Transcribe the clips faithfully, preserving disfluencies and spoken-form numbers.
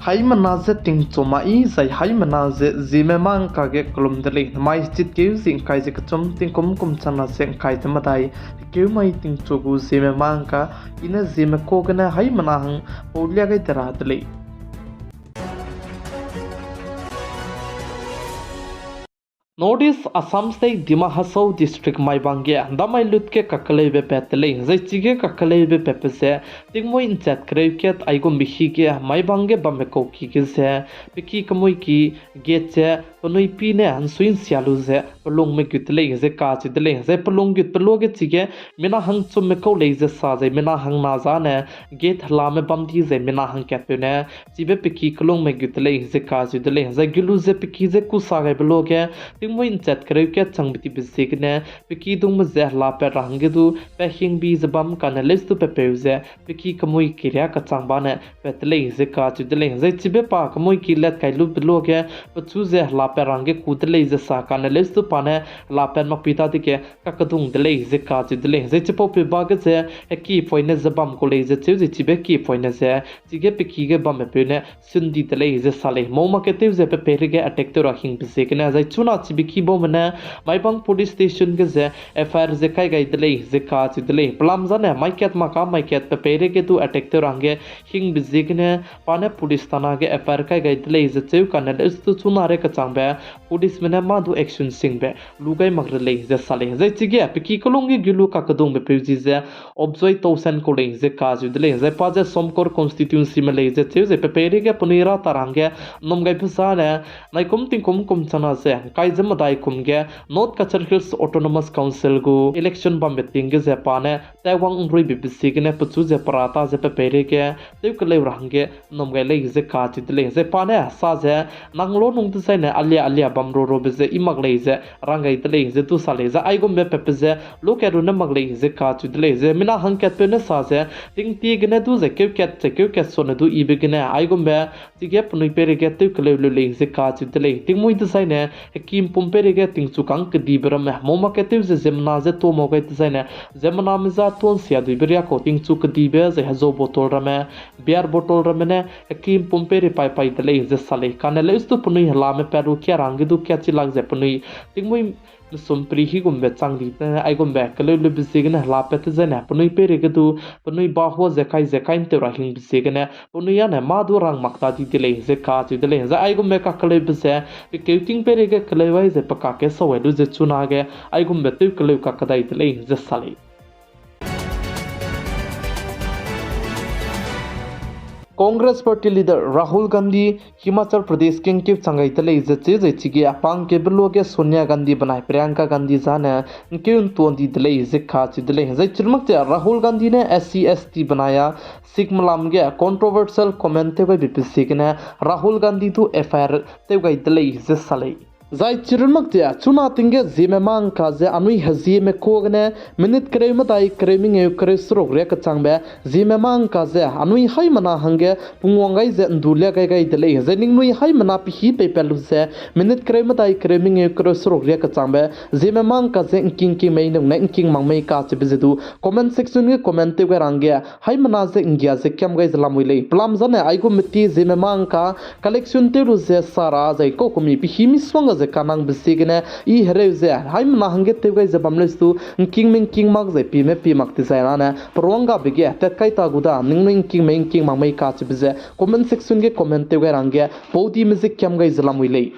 Haimena ze tingchu mai zai haimena ze Zeme mangka ge kelum de lei. Namai chitkeu zi ngkai ze kechum tingkum kum changna ze ngkai ze medai, keu mai tingchu gu Zeme mangka, i ne Zeme ka gene haimena hang paulia gai de ra de lei. North East Assam State Dima Hasao District Maibang ge damai lut ge kakeleube pat de lei. Zai chige kakeleube patbe ze tingmui nchat kereu kat aigumbe hi ge Maibang ge bambe kauki ge ze peki kemui ki gate ze penui pi ne nsui nsia lu ze pelungme gut de lei ze kacheu de lei. Zai pelung gutbe luage chige mina hangchumme kau lei ze sa zai mina hangna zane gate helame bam di zai mina hangkatpeu ne chibe peki kelungme gut de lei ze kacheu de lei. Zai gulu ze peki ze kusa gaibe luage tingmui nchat kereu kat changbe tibe ziegene peki dungme ze helapat ra hangge du pa hingbi ze bam kane leus du pepeu ze peki kemui keria kachangba ne pat de lei ze kacheu de lei. Zai chibe pa kemui ki lat kai lube luage pechu ze helapat ra hangge ku de lei ze sa kane leus du pa ne helapat makpui ta dege kakedung de lei ze kacheu de lei. Zai chipau pe ba ge ze heki poine ze bam kau lei ze cheu ze chibe ki poine ze chige peki ge bamme peu ne sun di de lei ze sa lei. Mau mak ke tew ze pe peireige attack tew ra hingbe ziegene zai chuna chibe ki baume ne Maibang Police Station ge ze F I R ze kai gai de lei ze kacheu de lei. Pelam zane mai kat maka mai kat pe peireige du attack tew ra hangge hingbe ziegene pa ne police thana ge F I R kai gai de lei ze cheu kane leus du chuna re kachangbe policeme ne mâ du action singbe lu gai mak re lei ze sa lei. Zai chige peki kelung ge gulu kakedungbe peu zi ze Objoi Tausen kau lei ze kacheu de lei. Zai pa ze Somkor constituencyme lei ze cheu ze pe peireige penui ra ta ra hangge nnum gaibe zane naikum tingkum kum changna ze ngkai ze medai kum ge North Cachar Hills Autonomous Council gu election bambe ting ge ze pa ne taiwang nruibe be ziegene pechu ze perata ze pe peireige tew keleu ra hangge nnum gai lei ze kacheu de lei. Zai pa ne sa ze nang lo nung dezaine alia alia bam ro robe ze i mak lei ze rang gai de lei ze du sa lei. Zai aigumbe pepe ze lo kat ru ne mak lei ze kacheu de lei. Zai mina hangkatpeu ne sa ze tingtie gene du ze keu kat ze keu kat sone du ibe gene aigumbe chige penui peireige tew keleu leu lei ze kacheu de lei. Tingmui dezaine hekimpum peireige tingchu kang kedibe ramme mau mak ke tew ze ziemmena ze tuâ mau gai dezaine ziemmename za tuâ nsia duibe riakau tingchu kedibe zai hezau bottle ramme, beer bottle ramme ne hekimpum peirei paipai de lei ze sa lei. Kane leus du penui helame pat ru kia ra hangge du kia chi lak ze penui tingmui mesum peri higumbe chang di tene aigumbe keleu lube ziegene helapat tezaine penui peireige du penui bahua ze kai ze kai ntew ra hingbe ziegene penui âne mâ du rang mak ta di de lei ze kacheu de lei. Zai aigumbe kakeleube ze pekeu ting peireige keleu ai ze pekak ke sau ai lu ze chunage aigumbe tew keleu kakdai de lei ze sa lei. Congress Party Leader Rahul Gandhi Himachal Pradesh ge ngkeu chang gai de lei ze cheu zai chige apang keube luage Sonia Gandhi benai Priyanka Gandhi zane ngkeu ntuan di de lei ze kacheu de lei. Zai chirmak che Rahul Gandhi ne S C S T benai a Sikh melam ge controversial comment tew gaibe pe ziegene Rahul Gandhi du F I R tew gai de lei ze sa lei. Zai chirmak che chuna ting ge Zeme mangka ze anui hezieme ka gene minute kereu medai kereu mengeu kereu seruk riak kechangbe Zeme mangka ze anui haimena hangge pungwang gai ze ndu lia gai gai de lei. Zai ningnui haimena pehî peipat lu ze minute kereu medai kereu mengeu kereu seruk riak kechangbe Zeme mangka ze ngking ngking mei nung ne ngking mak mei kacheube ze du comment section ge comment tew gai ra hangge haimena ze nggia ze kiam gai ze lamui lei. Pelam zane aigumbe ti Zeme mangka collection tew lu ze sa ra zai kaukumi pehî misongga ze kanangbe ziegene i hereu ze haimena hangge tew gai ze bam lei stu ngking mei ngking mak zai pime pi mak dezai rane peruanggabe ge tat kai ta gu da ningnui ngking mei ngking mak mei kacheube ze comment section ge comment tew gai ra hangge paudime ze kiam gai ze lamui lei.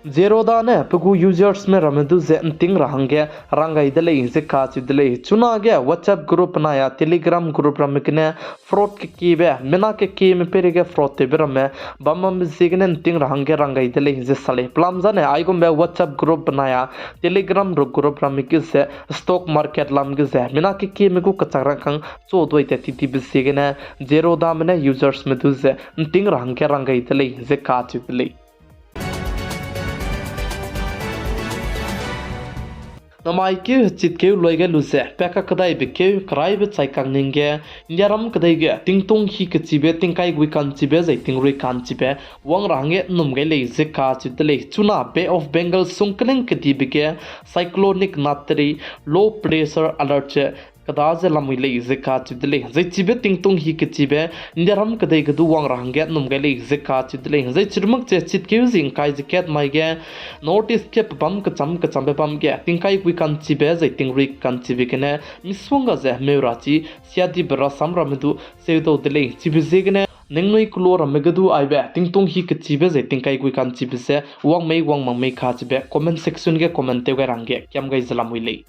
Zerodha ne pe gu usersme ramme du ze nting ra hangge rang gai de lei ze kacheu de lei. Chunage WhatsApp group benai a Telegram group ramme gene fraud kekiebe, mina kekieme peireige fraud tewbe ramme bam bambe ziegene nting ra hangge rang gai de lei ze sa lei. Pelam zane aigumbe WhatsApp group benai a Telegram group ramme ge ze stock market lam ge ze mina kekieme gu kechak rangkâng chu duai tat ti tibe ziegene Zerodhame ne usersme du ze nting ra hangge rang gai de lei ze kacheu de lei. Namai keu hechitkeu loi gai lu ze pa kakdaibe keu keraibe chai kangning ge Indiaram kedei ge tingtung hi kechibe tingkai gui kanchibe zai tingrui kanchibe wang ra hangge nnum gai lei ze kacheu de lei. Chuna Bay of Bengal sungkling kedibe ge cyclonic nateri low pressure alert ze Keda ze lamui lei ze kacheu de lei. Zai chibe tingtung hi kechibe, Indiaram kedei ge du wang ra hangge nnum gai lei ze kacheu de lei. Zai chirumak ze chitkeu zi ngkai ze kat mai ge, North East ge pebâm kecham kechambe bam ge, tingkai gui ka'nchibe zai tingrui ka'nchibe gene, misongga ze hemeu ra chi, siadibe rasam ramme du seudau de lei. Chibe ziegene, ningnui kelo ramme ge du aibe, tingtung hi kechibe zai tingkai gui ka'nchibe ze, wang mei wang mak mei kacheube, comment section ge comment tew gai ra hangge, kiam gai ze lamui lei.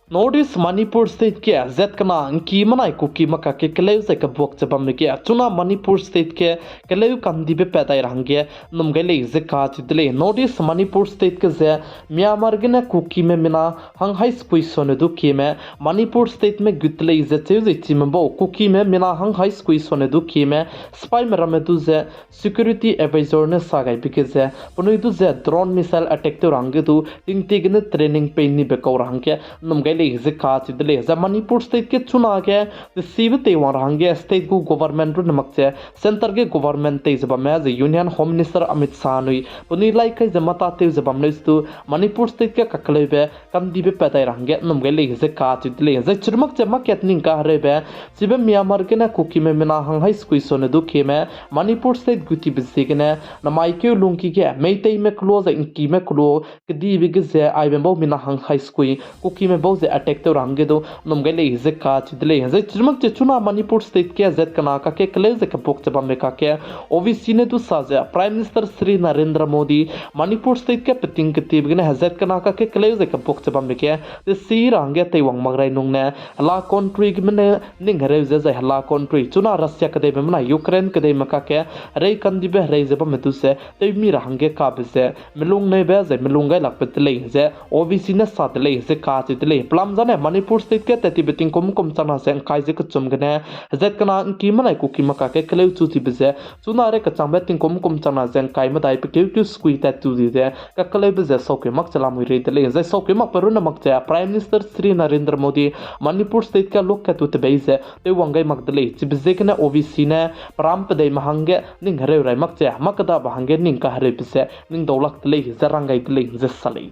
North East Manipur State ge zat kena ngki menai Kuki makak ge keleu zai kebuak ze bambe ge, chuna Manipur State ge keleu kandibe pat dai ra hangge nnum gai lei ze kacheu de lei. North East Manipur State ge ze Myanmar gene Kukime mina hanghai sekui sone du kieme Manipur State me gut lei ze cheu zai chime bau Kukime mina hanghai sekui sone du kieme sipaime ramme du ze security advisor ne sa gaibe ge ze, penui du ze drone missile attack tew ra hangge du, tingtie gene training pei nibe kau ra hangge nnum gai lei ze kacheu de lei. Zai Manipur State ge chuna ge, tesibe teiwang ra hangge state gu government runne mak ze, centre ge government tei ze bamme ze Union Home Minister Amit Shah nui, penui lai kai ze mata tew ze bam leu du, Manipur State ge kakeleube, kandibe pat dai ra hangge nnum gai lei ze kacheu de lei. Zai chirumak ze market ning kahereube, chibe Myanmar gene Kukime mina hanghai sekui sone du kieme, Manipur State gutibe ziegene, namai keu lungki ge, Meiteime kelo zai ngkime kelo, kedibe ge ze aibe bau mina hanghai sekui, Kukime bau ze attack tew ra hangge du, nnum gai lei ze kacheu de lei. Zai chirumak ze chuna Manipur State ge zat kena kakge keleu ze kebuak ze bambe kakge, O B C ne du sa ze Prime Minister Shri Narendra Modi, Manipur State ge peting ketibe gene hezat kena kakge keleu ze kebuak ze bambe ge, tesi ra hangge teiwang mak rai nung ne, hela country geme ne ning hereu ze zai hela country, chuna Russia kedeibe menai Ukraine kedeime kakge, herei kandibe herei ze bamme du ze, tewmi ra hangge kabe ze, melung neibe zai melung gailakbe de lei ze, O B C ne sa de lei ze kacheu de lei. Pelam zane Manipur State ge tat tibe tingkum kum changna ze ngkai ze kechum gene, hezat kena ngki menai Kuki makak ge keleu chu tibe ze, chuna rei kechangbe tingkum kum changna ze ngkai medai pe keu keu sekui tat tu di ze, kakeleube ze saukeu mak ze lamui rei de lei. Zai saukeu makbe runne mak ze, Prime Minister Shri Narendra Modi, Manipur State ge lok kat tu tebei ze, teiwang gai mak de lei. Chibe ziegene O B C ne, peram pedeime hangge ning hereu rai mak ze, mâ kedabe hangge ning kahereube ze, ning daulak de lei, ze rang gai de lei, ze sa lei.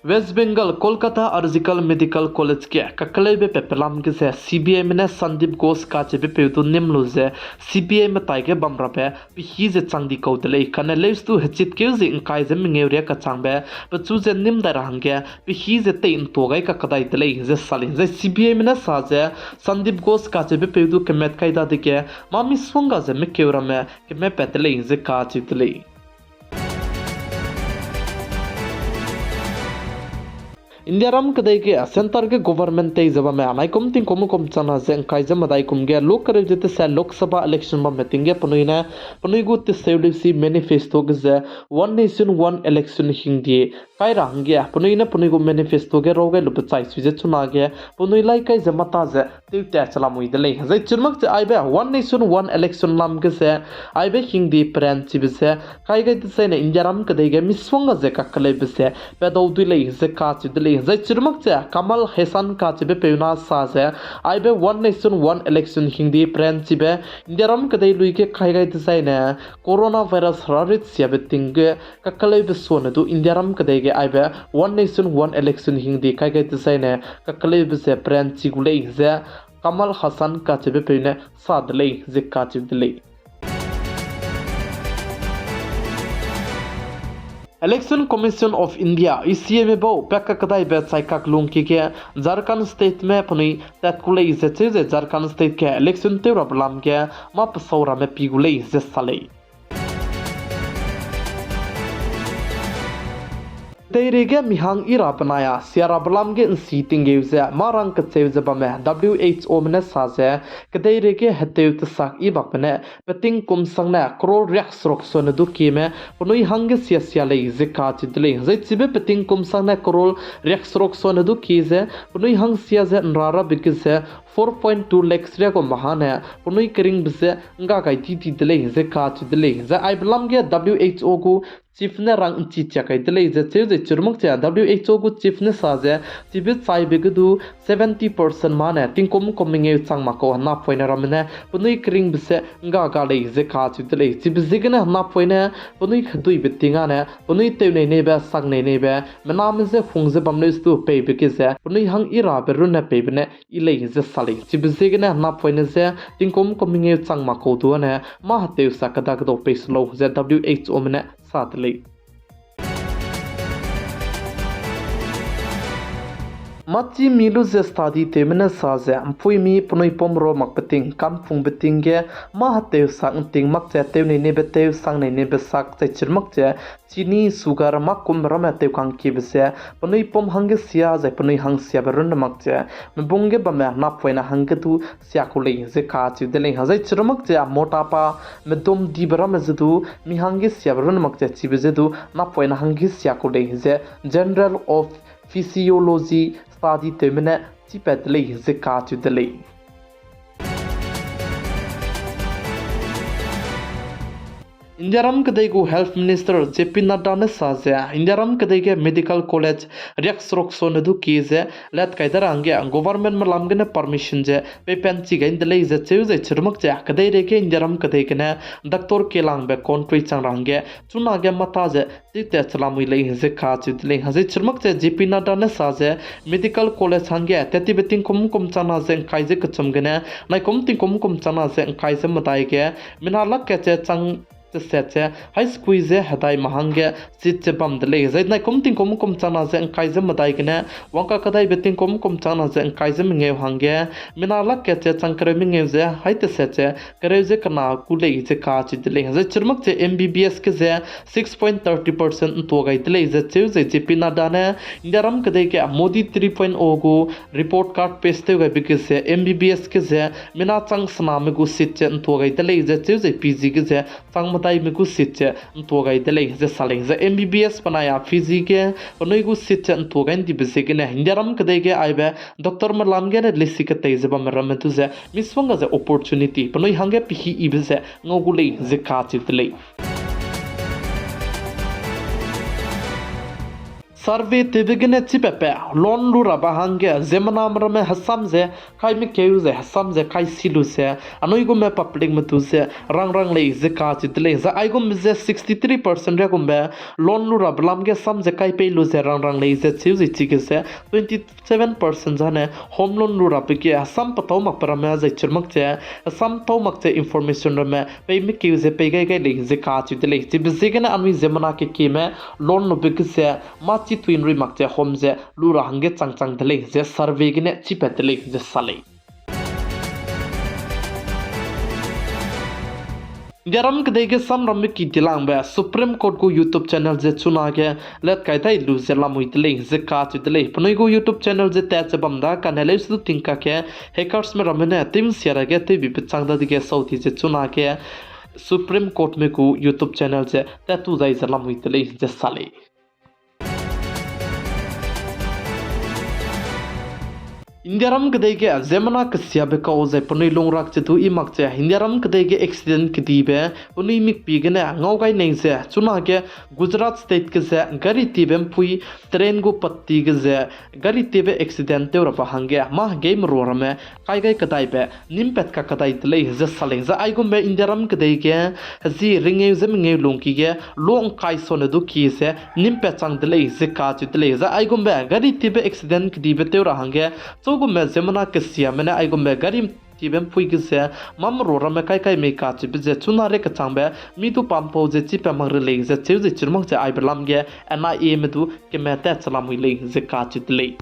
West Bengal, Kolkata R G Kar Medical College ge kakeleube pe pelam ge ze C B I me ne Sandeep Ghosh kacheube peu du nîm lu ze C B I metai ge bamrabe pehî ze chang di kau de lei, kane leus du hechit keu ze ngkai ze mengeu riâ kachangbe pechu ze nîm dai ra hangge pehî ze tei ntua gai kakadai de lei ze sa lei. Zai C B I me ne sa ze Sandeep Ghosh kacheube peu du kemat kai dadege mâ misongga ze mekeu ramme kemat pat de lei ze kacheu de lei. Indiaram kedei ge centre ge government tei ze bamme anai kum tingkum kum changna ze ngkai ze medai kum ge luk kereu ze tese Lok Sabha election bamme ting ge penui ne penui gu teseu leusi manifesto ge ze One Nation One Election hingde kai ra hangge penui ne penui gu manifesto ge raw gai lube chai sui ze chuna ge penui lai kai ze mata ze tewtat che lamui de lei. Zai chirumak ze aibe One Nation One Election lam ge ze aibe hingde peranchibe ze kai gai dezaine Indiaram kedei ge misongga ze kakeleube ze pedau dui lei ze kacheu de lei. Zai chirumak ze Kamal Hassan kacheube peu na sa ze aibe One Nation One Election hingde peranchibe Indiaram kedei lui ge kai gai dezaine coronavirus herarit siabe ting ge kakeleube suane du Indiaram kedei ge aibe One Nation One Election hingde kai gai dezaine kakeleube ze peranchi gu lei ze Kamal Hassan kacheube peu ne sa de lei ze kacheu de lei. Election Commission of India, E C me bau pe kakadaibe chaikak lungki ge Jharkhand State me penui tat ku lei ze cheu ze Jharkhand State ge election tew rabe lam ge mâ pesau ramme pi gu lei ze sa lei. Kedeireige mihang i ra benai a sia rabe lam ge ’nsi tinggeu ze mâ rang kecheu ze bamme W H O me ne sa ze, kedeireige heteu tesak i bakbe ne peting kum sangne crore riakseruk suane du kieme penui hangge sia sia lei ze kacheu de lei. Zai chibe peting kum sangne crore riakseruk suane du kie ze penui hang sia ze ’nra rabe ge ze four point two lakhs riak gu mahane penui keringbe ze ’ngga gai di di de lei ze kacheu de lei. Zai aibe lam ge W H O gu Chief ne rang nchi chiak kai de lei ze cheu ze chirmak ze W H O gu chief ne sa ze, chibe chaibe ge du seventy percent ma ne tingkum kum mengeu chang mak kau hena poine ramme ne penui keringbe ze ngga ga lei ze kacheu de lei. Chibe ziegene hena poine penui heduibe ting a ne penui tew nei neibe, sak nei neibe, mename ze hung ze bam leu stu peibe ge ze penui hang i rabe runne peibe ne i lei ze sa lei. Chibe ziegene hena poine ze tingkum kum mengeu chang mak kau du a ne mâ heteu sa kada kedau pei se lau ze W H O me ne sa de lei. Mâ chi mi lu ze study tewme ne sa ze, mpuimi penui pum ro makbe ting, kampungbe ting ge, mâ heteu sak nting mak ze, tew nei neibe tew, sang nei neibe sak, zai chirmak ze, chini, sugar, mâ kum ramme tew kangkiebe ze, penui pum hangge sia, zai penui hang siabe runne mak ze, mebung ge bamme napoine hangge du sia ku lei ze kacheu de lei. Zai chirmak ze, motapa, medum dibe ramme ze du, mi hangge siabe runne mak ze chibe ze du, napoine hangge sia ku lei ze, Journal of Physiology study tewme ne chipat de lei ze kacheu de lei. Indiaram kedei gu Health Minister J P Nadda ne sa ze, Indiaram kedei ge medical college riakseruk sone du kie ze lat kai da ra hangge government melam gene permission ze peipat chi gai de lei ze cheu zai chirmak ze, kedeirei ge Indiaram kedei gene doctor kelangbe country chang ra hangge chunage mata ze chite chelamui lei ze kacheu de lei. Zai chirmak ze J P Nadda ne sa ze medical college hangge tat tibe tingkum kum changna ze ngkai ze kechum gene naikum tingkum kum changna ze ngkai ze medai ge mina lak kat ze chang teset ze hai sekui ze hedai ma hangge seat ze bam de lei. Zai naikum tingkum kum changna ze ngkai ze medai gene wangka kedaibe tingkum kum changna ze ngkai ze mengeu hangge mina lak kat ze chang kereu mengeu ze hai teset ze kereu ze kena ku lei ze kacheu de lei. Zai chirmak ze M B B S ge ze six point thirty percent ntua gai de lei ze cheu zai J P Nadda ne Indiaram kedei ge Modi three point oh gu report card pass tew gaibe ge ze M B B S ge ze mina chang sename gu seat ze ntua gai de lei ze cheu zai P G ge ze chang medaime gu seat ze ntua gai de lei ze sa lei. Zai M B B S benai a P G ge penui gu seat ze ntua gai ndibe ziegene Indiaram kedei ge aibe doctor melam gene lesi ketei ze bamme ramme du ze misongga ze opportunity penui hangge pehi yibe ze ngau gu lei ze kacheu de lei. Survey tewbe gene chipape loan lu rabe hangge ziemmename ramme hesam ze kai mekeu ze hesam ze kai si lu ze anui gume publicme du ze rang rang lei ze kacheu de lei. Zai aigumbe ze sixty three percent riagumbe loan lu rabe lam ge sam ze kai pei lu ze rang rang lei ze cheu zai chige ze twenty seven percent zane home loan lu rabe ge hesam petâu makbe ramme zai chirmak ze hesam tâu mak ze information ramme pei mekeu ze pei gai gai lei ze kacheu de lei. Chibe ziegene anui ziemmena kekieme loan lube ge ze mâ chi tuin rui mak ze home ze lu ra hangge chang chang de lei ze survey gene chipat de lei ze sa lei. Indiaram kedei ge samramme ki dilangbe Supreme Court gu YouTube channel ze chunage lat kai dai lu ze lamui de lei ze kacheu de lei. Penui gu YouTube channel ze tat ze bam da kane leusedu tingkak ge hackersme ramme ne tew nsia ra ge tewbi pechang dadege sau di ze chunage Supreme Courtme gu YouTube channel ze tat tu dai ze lamui de lei ze sa lei. Indiaram kedei ge ziemmena kesiabe kau zai penui lungrak ze du i mak ze Indiaram kedei ge accident kedibe penui mikpi gene ngau gai nei ze chunage Gujarat State ge ze gari tiebe mpui train gu patti ge ze gari tiebe accident tew rabe hangge mâ hegeime rua ramme kai gai kedaibe nimpat ka kedai de lei ze sa lei. Zai aigumbe Indiaram kedei ge hezi ringeu ze mengeu lungki ge lo ngkai sone du ki ze nimpat chang de lei ze kacheu de lei. Zai aigumbe gari tiebe accident kedibe tew ra hangge chugumbe ziemmena kesiame ne aigumbe gari tiebe mpui ge ze mâ merua ramme kai kai mei kacheube ze chuna re kechangbe mi du pampau ze chipat mak re lei ze cheu ze chirmak ze aibe lam ge N I Ame du keme tat chelamui lei ze kacheu de lei.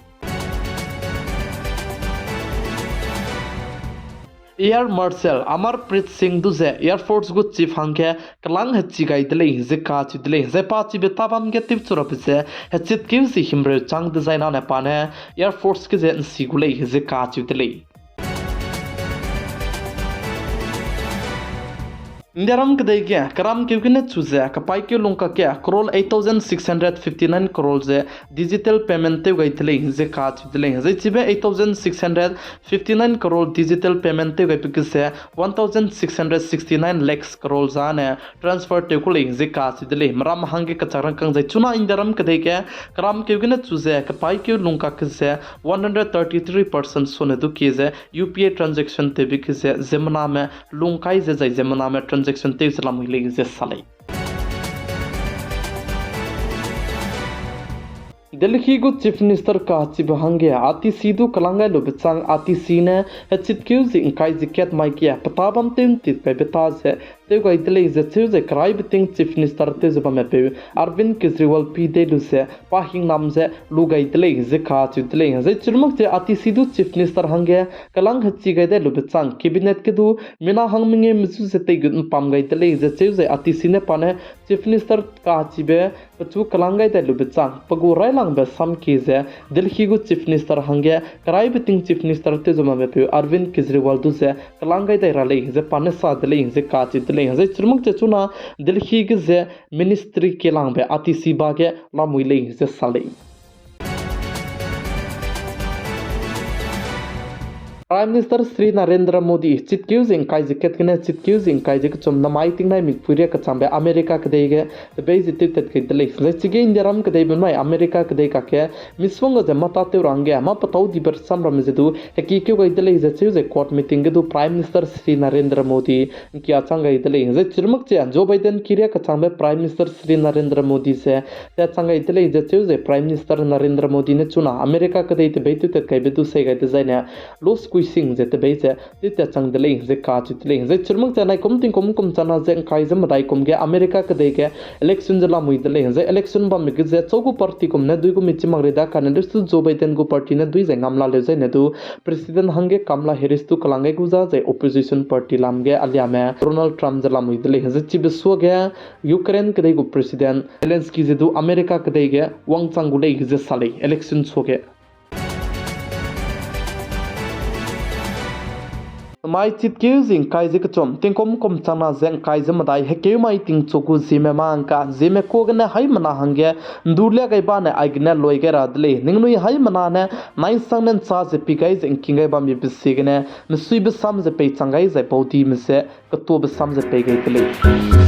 Air Marshal Amarpreet Singh du ze Air Force gu chief hangge kelang hechi gai de lei ze kacheu de lei. Zai pa chibe tabam ge tewchu rabe ze hechitkeu ze himreu chang dezaine pa ne Air Force ge ze nsi gu lei ze kacheu de lei. Indiaram kedei ge keram keu gene chu ze kepaîkeu lungkak ge crore eight thousand six hundred fifty nine crore ze digital payment tew gai de lei ze kacheu de lei. Zai chibe eight thousand six hundred fifty nine crore digital payment tew gaibe ge ze one thousand six hundred sixty nine lakhs crore zane transfer tew ku lei ze kacheu de lei. Meram hangge kachak rangkâng zai chuna Indiaram kedei ge keram keu gene chu ze kepaîkeu lungkak ge ze one hundred thirty three percent sone du kie ze U P I transaction tewbe ge ze ziemmename lungkai ze zai ziemmename transaction tew ze lamui lei ze sa lei. Delhi gu Chief Minister kachibe hangge R T C du kelang gai lube chang R T C ne hechitkeu zi ngkai zi kat mai ge peta bam tew ntit kaibe ta ze tew gai de lei ze cheu zai keraibe ting Chief Minister tew ze bamme peu Arvind Kejriwal pi dei lu ze pa hingnam ze lu gai de lei ze kacheu de lei. Zai chirmak ze R T C du Chief Minister hangge kelang hechi gai dai lube chang Cabinet ge du mina hang mengeu mezu ze teigut mpam gai de lei ze cheu zai R T C ne pa ne Chief Minister kachibe pechu kelang gai dai lube chang pe gu railangbe samkie ze Delhi gu Chief Minister hangge keraibe ting Chief Minister tew ze bamme peu Arvind Kejriwal du ze kelang gai dai ra lei ze pa ne sa de lei ze kacheu de lei. Zai chirmak ze chuna Delhi ge ze Ministry kelangbe R T C ba ge lamui lei ze sa lei. Prime Minister Shri Narendra Modi chitkeu zi ngkai ze kat gene chitkeu zi ngkai ze kechum namai tingnai mikpui ria kechangbe America kedei ge tebei ze tewtat kai de lei. Zai chige Indiaram kedeibe mai America kedei kakge misongga ze mâ tâtew ra hangge mâ petâu dibe rasam ramme ze du hekikeu gai de lei ze cheu zai court meeting ge du Prime Minister Shri Narendra Modi ngkia chang gai de lei. Zai chirmak ze Joe Biden kiria kechangbe Prime Minister Shri Narendra Modi ze tat chang gai de lei ze cheu zai Prime Minister Narendra Modi ne chuna America kedei tebei tewtat kaibe du sei gai dezaine loss kuising ze tebei ze tewtat chang de lei ze kacheu de lei. Zai chirmak ze naikum tingkum kum chana ze ngkai ze medai kum ge America kedei ge election ze lamui de lei. Zai election bamme ge ze chau gu party kum ne dui gu mi chi mak rei da kane lestu Joe Biden gu party ne dui zai ngam la leu zaine du President hangge Kamala Harris du kelang gai gu za zai opposition party lam ge aliame Donald Trump ze lamui de lei. Zai chibe suage Ukraine kedei gu President Zelensky ze du America kedei ge wangchang gu lei ze sa lei election suage. Mai chitkeu zi ngkai ze kechum tingkum kum chana ze ngkai ze medai hekeu mai tingchu gu Zeme mangka Zeme kuâ gene haimena hangge ndu lia gai bane aigene loi gai ra de lei. Ningnui haimena ne naisangne nchâ ze pi gai ze ngking gai bambe ziegene mesuibe sam ze peichang gai zai baudime ze ketuabe sam ze pei gai de lei.